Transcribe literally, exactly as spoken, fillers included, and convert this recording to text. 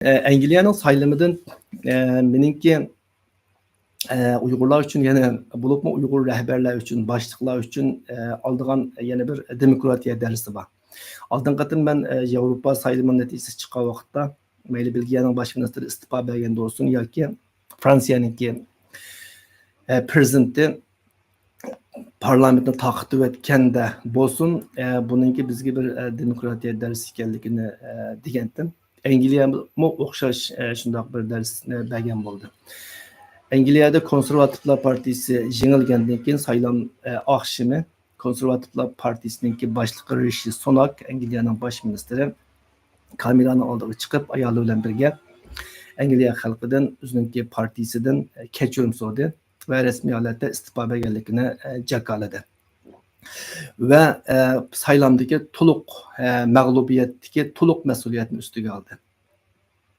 ئە، ئەنگلىيەنىڭ سايلىمىدىن، ئە، مېنىڭكى، ئە، ئۇيغۇرلار ئۈچۈن يەنە، بولۇپمۇ ئۇيغۇر رەھبەرلەر ئۈچۈن، باشلىقلار ئۈچۈن، ئە، ئالىدىغان يەنە بىر دېموكراتىيە دەرسى بار. ئالدىنقى قېتىم مەن، ئە، ياۋروپا سايلىمىنىڭ نەتىجىسى چىققان ۋاقىتتا، مەيلى بېلگىيەنىڭ باش مىنىستىرى ئىستېپا بەرگەن بولسۇن ياكى فرانسىيەنىڭكى، ئە، پىرېزىدېنتى پارلامېنتنى تارقىتىۋەتكەندە بولسۇن، ئە، بۇنىڭكى بىزگە بىر، ئە، دېموكراتىيە دەرسى ئىكەنلىكىنى، ئە، دېگەنتىم. ئەنگلىيەمۇ ئوخشاش، ئە، شۇنداق بىر دەرسنى بەرگەن بولدى. ئەنگلىيەدە كونسېرۋاتىپلار پارتىيىسى يېڭىلگەندىن كېيىن سايلام، ئە، ئاخشىمى كونسېرۋاتىپلار پارتىيىسىنىڭكى باشلىقى رىشى سۇناك ئەنگلىيەنىڭ باش مىنىستىرى كامېرانىڭ ئالدىغا چىقىپ، ئايالى بىلەن بىرگە ئەنگلىيە خەلقىدىن، ئۆزىنىڭكى پارتىيىسىدىن، ئە، كەچۈرۈم سورىدى ۋە رەسمىي ھالەتتە ئىستېپا بەرگەنلىكىنى، ئە، جاكارلىدى. ۋە، ئە، سايلامدىكى تولۇق، ئە، مەغلۇبىيەتتىكى تولۇق مەسئۇلىيەتنى ئۈستىگە ئالدى.